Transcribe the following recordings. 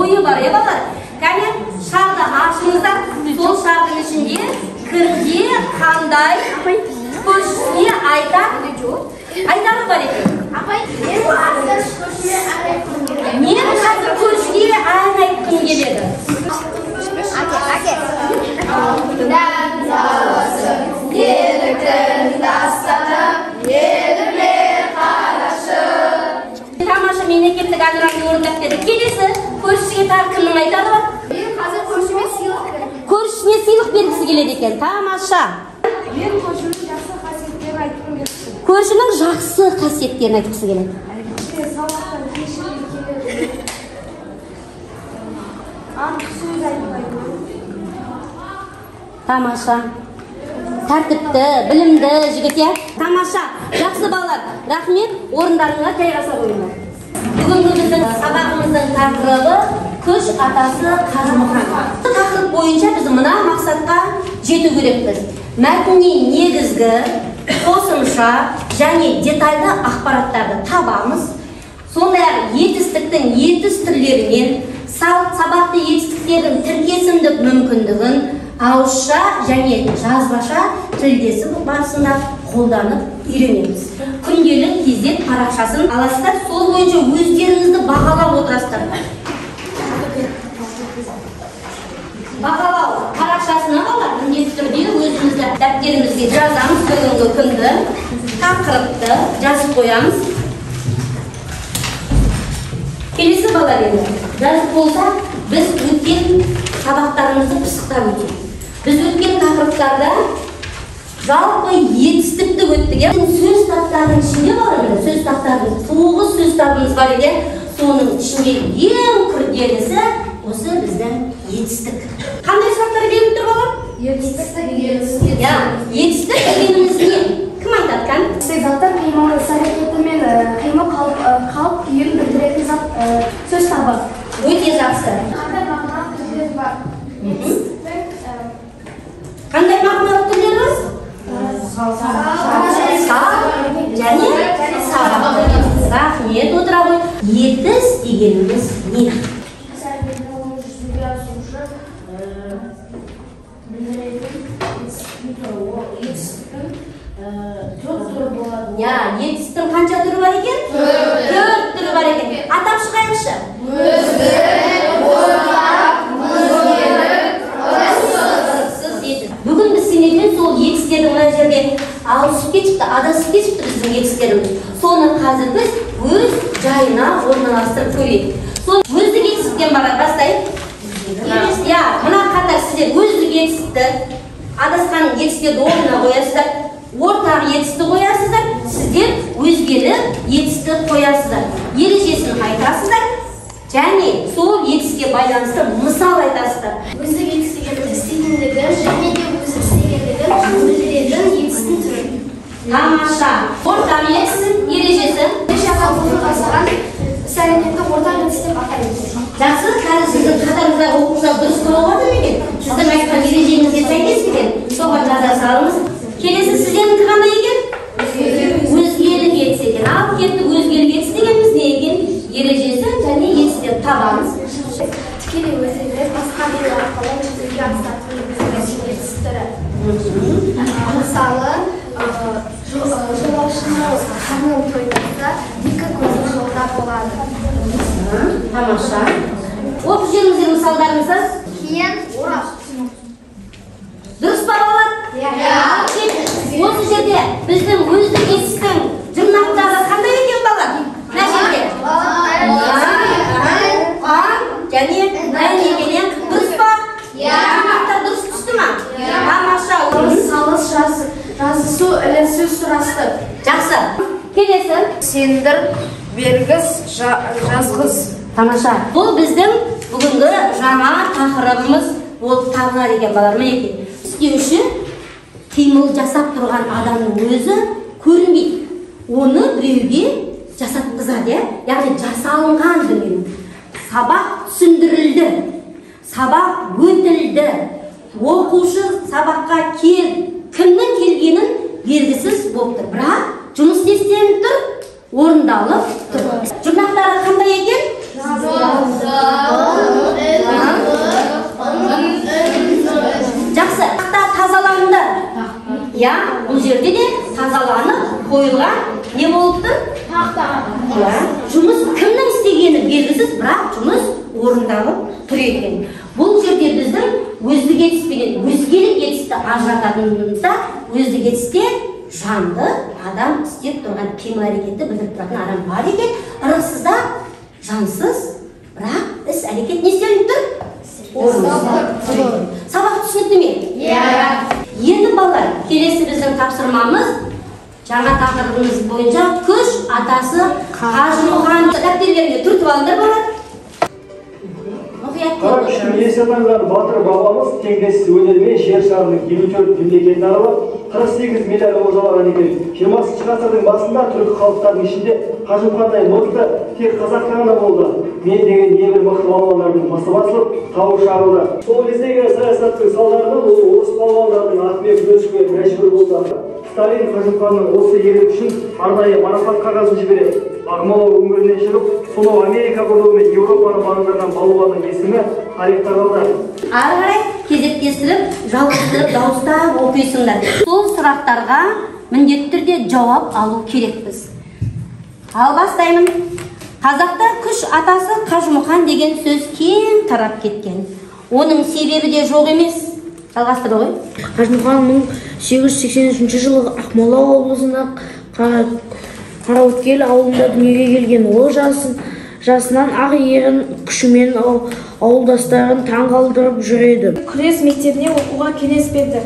ойы бар, иә балалар? Кәне, шарды ашыңыздар. Сол шардың ішінде кімге қандай көршісіне айтары бар екен? Апай, мен қазір көршіме ән айтқым келеді. Мен қазір көршіге ән айтқым келеді. Әке, Дән даласы, еліктің дастаны, еліме қарашы. Тамаша мемлекеттік әнұранды орындап берді. Келесі көршіге тағы кімнің айтары бар? Мен қазір көршіме сыйлық беремін. Көршісіне сыйлық бергісі келеді екен. Тамаша. Мен көршімнің жақсы қасиеттерін айтқым келеді. Көршінің жақсы қасиеттерін айтқысы келеді. Сабақтан кешігіп келеді. Артық сөз айтпайды. Тамаша. Тәртіпті, білімді жігіт, иә? Тамаша. Жақсы балалар, рахмет, орындарыңа жайғаса қойыңдар. Бүгінгі біздің сабағымыздың тақырыбы күш атасы Қажымұқан. Тақырып бойынша біз мына мақсатқа жету керекпіз. Мәтіннен негізгі, қосымша және детальді ақпараттарды табамыз. Сондай-ақ етістіктің етіс түрлерінен, салт сабақты етістіктердің тіркесімдік мүмкіндігін ауызша және жазбаша тілдесу барысында қолданып үйренеміз. Күнделік кезек парақшасын аласыздар, сол бойынша өздеріңізді бағалап отырасыздар. Бағалау парақшасына балалар міндетті түрде өзімізді дәптерімізге жазамыз, бүгінгі күнді, тақырыпты жазып қоямыз. Келесі балалар енді жазып болса, біз өткен сабақтарымызды пысықтап өтейік. Біз өткен тақырыптарда жалпы етістікті өттік. Сөз таптарының ішінде бар, сөз таптарының 9 сөз табымыз бар еді. Соның ішінде ең күрделісі осы біздің етістік. Қандай сұрақтар беріліп тұр балалар? Етістік дегеніміз. Иә, етістік дегеніміз не? Кім айтады кән? Етістік заттар қимыл іс-әрекеті мен қимыл қалып күйін білдіретін зат, сөз табы. Өте жақсы. Қандай мағыналы түрлері бар? Етістіктің қандай мағыналы түрлері бар? Сал және сабақ. Рахмет, отыра ғой. Етіс дегеніміз не? Іс-әрекетті оны жүзеге асырушы білдіретін етістіктің түрі. Ол етістіктің төрт түрі болады. Иә, етістіктің қанша түрі бар екен? Төрт түрі бар екен. Атап шығайықшы. Өздік, ортақ, өзгелік, ырыссыз. Бүгін біз сендермен сол етістердің мына жерде ауысып кетіпті, адасып кетіпті біздің етістеріміз. Соны қазір біз өз жайына орналастырып көрейік. Соны өздік етістіктен бастайық. Иә, мына қатар сіздер өздік етістікті, адасқан етістерді орнына қоясыздар, ортақ етісті қоясыздар, сіздер өзгелік етісті қоясыздар. Ережесін айтасыздар және сол етіске байланысты мысал айтасыздар. Өздік етіс дегеніміз істейтіндігін және де өзі істегендігін білдіретін етістің түрі. Тамаша. Ортақ етістің ережесі. Қолды жасаған іс-әрекетті ортақ етіс деп атаймыз. Жақсы, қазір сіздің қатарыңыздағы оқушылар дұрыс тауып отыр ма екен? Сіздің айтқан ережеңізге сәйкес пе екен? Соған жаза салыңыз. Келесі сіздердікі қандай екен? Өзгелік етіс екен. Ал кеттік, өзгелік етіс дегеніміз не екен? Ережесі және етістерді табамыз. Тікелей өзі емес, басқа біреу арқылы жүзеге асатын етіс түрі. Мысалы, жолаушының қарнын тоймаса, екі көзі жолда болады. Тамаша. Оқып жіберіңіздер мысалдарыңызды. Кейін орақ. Дұрыс па балалар? Иә. Ал кеттік. Осы жерде біздің өздік етістің жұрнақтары қандай екен балалар? Мына жерде. А және Н екен. Дұрыс па? Иә. Жұрнақтар дұрыс түсті ма? Иә. Тамаша. Салыс, жазысу, ілесу, сұрасты. Жақсы. Келесі. Сендір, бергіз, жазғыз. Тамаша. Бұл біздің бүгінгі жаңа тақырыбымыз болып табылады екен балалар. Мінекей. Істеуші қимыл жасап тұрған адамның өзі көрінбейді. Оны біреуге жасатқызады, иә? Яғни жасалынған дүние. Сабақ түсіндірілді, сабақ өтілді. Оқушы сабаққа кімнің келгенін белгісіз болып тұр. Бірақ жұмыс істелініп тұр, орындалып тұр. Жұрнақтары қандай екен? Иә, бұл жерде де тазаланып қойылған не болып тұр? Тақта. Жұмыс кімнің істегені белгісіз, бірақ жұмыс орындалып тұр екен. Бұл жерде біздің өздік етіс пенен өзгелік етісті ажырататынымызда, өздік етісте жанды адам істеп тұрған қимыл әрекетті білдіріп тұратын адам бар екен. Ырықсызда жансыз, бірақ іс әрекет не істелініп тұр? Орындалып тұр екен. Сабақ түсінікті ме? Иә. Енді балалар, келесі біздің тапсырмамыз жаңа тақырыбымыз бойынша күш атасы Қажымұқан. Дәптерлеріңе түртіп алыңдар балалар. Қара күштің иесі атанған батыр бабамыз теңдессіз өнерімен жер шарының 54 мемлекетін аралап, 48 медаль олжалаған екен. 20 ғасырдың басында түркі халықтарының ішінде Қажымұқандай мықты тек қазақта ғана болды. Мен деген небір мықты балуандардың мысы басылып, тауы шағылды. Сол кездегі саясаттың салдарынан ол орыс балуандарының атымен күресуге мәжбүр болды. Сталин Қажымұқанның осы ерлігі үшін арнайы марапат қағазын жібереді. Ақмола өңірінен шығып, сонау Америка құрлығы мен Еуропаны бағындырған балуанның есімі тарихта қалды. Ары қарай кезектестіріп, жалғастырып, дауыстап оқисыңдар. Сол сұрақтарға міндетті түрде жауап алу керекпіз. Ал бастаймын. Қазақта күш атасы Қажымұқан деген сөз кең тарап кеткен. Оның себебі де жоқ емес. Жалғастыр ғой. Қажымұқан 1883 жылы Ақмола облысында Қараөткел ауылында дүниеге келген. Ол жасынан ақ ерін күшімен ауылдастарын таң қалдырып жүреді. Күрес мектебіне оқуға кеңес берді.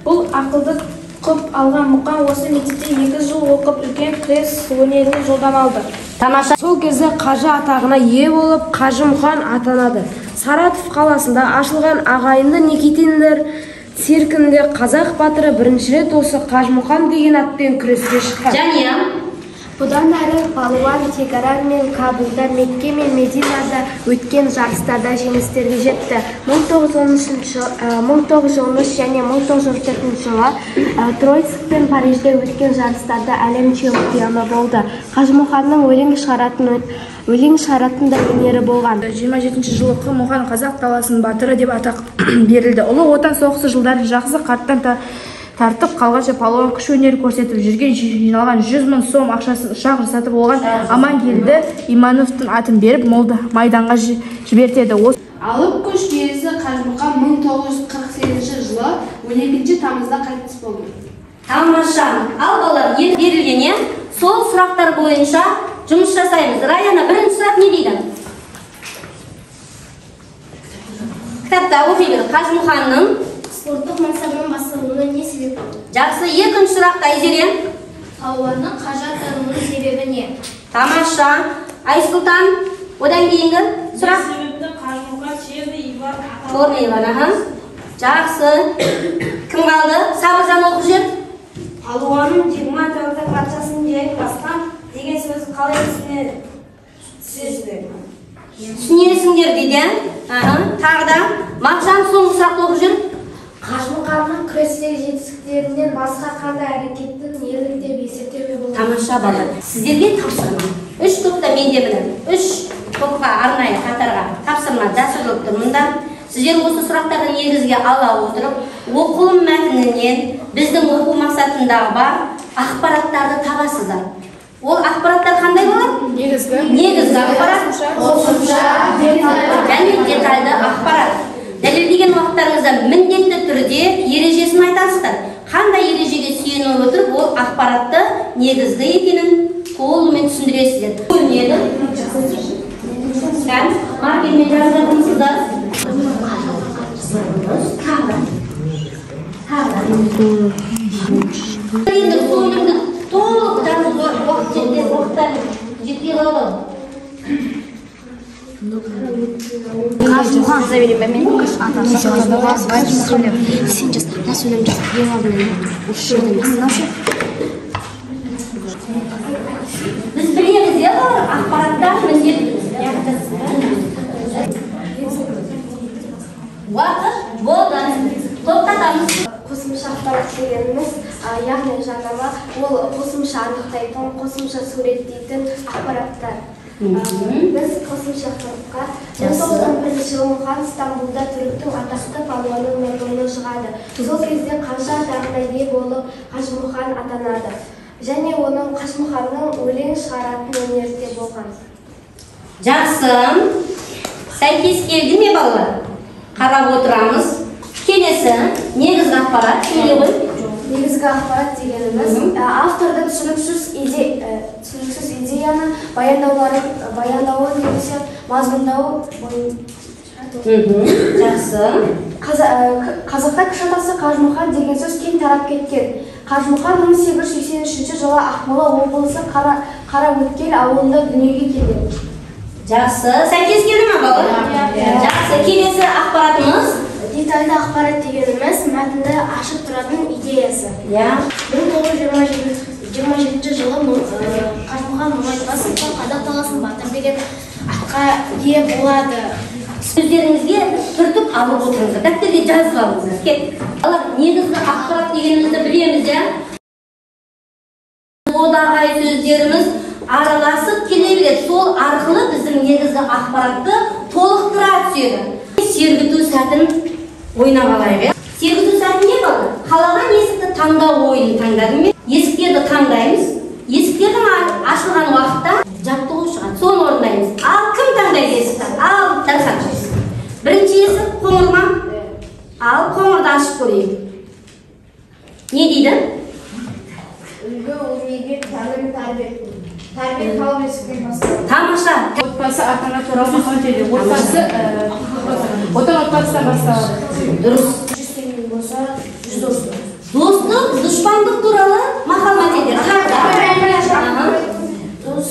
Бұл ақылды құп алған Мұқан осы мектепте 2 жыл оқып, үлкен күрес өнеріне жолдама алды. Тамаша. Сол кезде қажы атағына ие болып, Қажымұқан атанады. Саратов қаласында ашылған ағайынды Никитиндер циркінде қазақ батыры бірінші рет осы Қажымұқан деген атпен күреске шыққан. Жәния. Бұдан әрі палуан Тегеран мен Кабулда, Мекке мен Мединада өткен жарыстарда жеңістерге жетті. 1913 және 1914 жылы Троицк пен Парижде өткен жарыстарда әлем чемпионы болды. Қажымұқанның өлең шығаратын да өнері болған. 27 жылы Мұқан қазақ даласының батыры деп атақ берілді. Ұлы Отан соғысы жылдары жақсы қарттан тартып қалғанша палуан күш өнері көрсетіп жүрген, жиналған 100 000 сом ақшасын ұшақ жасатып оған Амангелді Имановтың атын беріп, майданға жібертеді. Алып күш иесі Қажымұқан 1948 жылы 12 тамызда қайтыс болды. Тамаша. Ал балалар, енді берілген, сол сұрақтар бойынша жұмыс жасаймыз. Раяна, бірінші сұрақ не дейді? Кітапта оқи бер. Қажымұқанның спорттық мансабының басталуына не себеп болды? Жақсы. Екінші сұрақ Айзере. Палуанның қажы атануының себебі не? Тамаша. Айсұлтан, одан кейінгі сұрақ. Себепті Қажымұқан Черный Иван аталды. Черный Иван, аха. Жақсы. Кім қалды? Сабыржан оқып жүр. Палуанның 20 тәукі патшасын жеңіп басқан деген сөзі қалай түсінесіздер? Түсінесіңдер дейді. Тағы да Мағжан соңғы сұрақты оқып жүр. Қажымұқанның күрестегі жетістіктерінен басқа қандай әрекеттің ерлік деп есептеуге болады? Тамаша балалар. Сіздерге тапсырма. 3 топта менде міне. 3 топқа арнайы қатарға тапсырма жасырылып тұр мұнда. Сіздер осы сұрақтарды негізге ала отырып, оқылым мәтінінен біздің оқу мақсатындағы бар ақпараттарды табасыздар. Ол ақпараттар қандай болады? Негізгі ақпарат, қосымша, және детальді ақпарат. Дәлелдеген уақыттарыңызда міндетті түрде ережесін айтасыздар. Қандай ережеге сүйене отырып, ол ақпаратты негізгі екенін толығымен түсіндіресіздер. Көрінеді. Маркермен жазып жатырсыздар. Енді сөйлемді толық жазуға уақыт жетпей қалды. Қажымұқан сен жаз, мына сөйлем жаз, ең алдымен осы жерден басталшы. Біз білеміз, иә, ақпараттар міндетті. Уақыт болды. Тоқтатамыз. Қосымша ақпарат дегеніміз, яғни жарнама, ол қосымша анықтайтын, қосымша суреттейтін ақпараттар. Біз қосымша ақпаратқа 1901 жылы Мұқан Стамбулда түріктің атақты палуаны Нұрдоны жығады. Сол кезде қанша атағына ие болып Қажымұқан атанады. Және оның Қажымұқанның өлең шығаратын өнері де болған. Жақсы. Сәйкес келді ме балалар? Қарап отырамыз. Келесі негізгі ақпарат сөйлей ғой. Негізгі ақпарат дегеніміз автордың түсініксіз идеяны баяндауы немесе мазмұндауы. Жақсы. Қазақта кіші атасы Қажымұқан деген сөз кең тарап кеткен. Қажымұқан 1883 жылы Ақмола облысы Қараөткел ауылында дүниеге келген. Жақсы. Сәйкес келді ме балалар? Жақсы. Келесі ақпаратымыз. Детальді ақпарат дегеніміз мәтінді ашып тұратын идеясы. 1927 жылы Қажымұқан Мұңайтпасов қазақ даласының батыры деген атқа ие болады. Сөздеріңізге түртіп алып отырыңыздар, дәптерге жазып алыңыздар. Кеттік. Балалар, негізгі ақпарат дегенімізді білеміз, иә? Одағай сөздеріміз араласып келе береді. Сол арқылы біздің негізгі ақпаратты толықтыра түседі. Сергіту сәтін ойнап алайық. Сергіту сәті не балалар? Қалаған есікті таңдау ойынын таңдадым мен. Есіктерді таңдаймыз. Есіктердің ашылған уақытта жаттығу шығады. Соны орындаймыз. Ал кім таңдайды есікті? Ал Дархан. Бірінші есік қоңыр ма? Ал қоңырды ашып көрейік. Не дейді? Үлгі өнеге тәлім тәрбие. Тәрбие тауып есіктен басталады. Тамаша. Отбасы ата-ана туралы мақал дейді. Отбасы отан отбасынан басталады. Дұрыс. 100 теңге болса, 100 достық. Достық, дұшпандық туралы мақал мәтелдер. Дос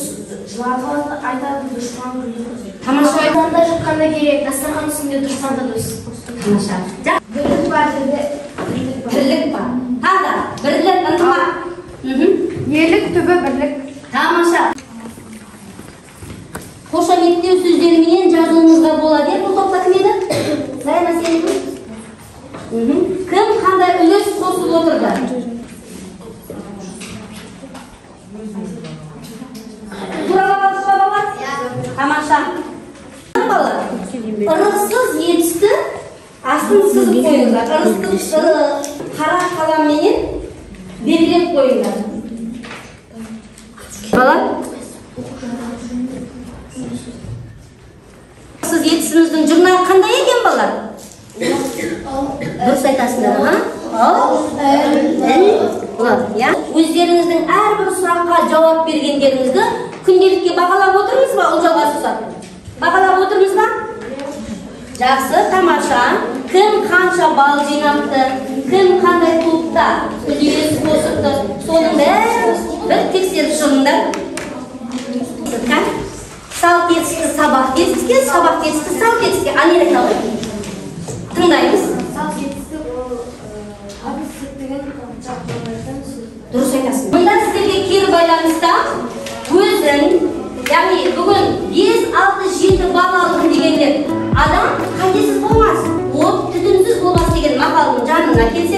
жылатып айтады, дұшпан күлдіреді. Тамаша. Отанда жатқанда керек, дастархан үстінде дұшпан да дос. Тамаша. Бірлік бар жерде бірлік бар. Тағы да бірлік, ынтымақ. Ерлік түбі бірлік. Тамаша. Қошеметтеу сөздеріменен жазуыңызға болады. Бұл топта кім еді? Зайна, сен кім? Кім қандай үлес қосып отырды? Туралап алдық па балалар? Тамаша. Балалар, ырықсыз етісті астын сызып қойыңыздар. Ырысты қара қаламменен белгілеп қойыңдар. Балалар, сіз етісіміздің жұрнағы қандай екен балалар? Дұрыс айтасыңдар, а? Иә? Өздеріңіздің әрбір сұраққа жауап бергендеріңізді күнделікке бағалап отырмыз ба? Ұлжалғас ұсақ. Бағалап отырмыз ба? Жақсы, тамаша. Кім қанша балл жинапты, кім қандай топта үлес қосыпты, соның бәрін бір тексеріп шығыңдар. Сал кетісті сабақ кетіске, сабақ кетісті сал кетіске. Анель айта ғой. Тыңдаймыз. Сал кетісті ол табыс септігін жақтырмайтын сөз. Дұрыс айтасың. Мұнда сіздерге кері байланыста өзің, яғни бүгін 5, 6, 7 балл алдым дегендер, адам қатесіз болмас, от түтінсіз болмас деген мақалдың жанына келсе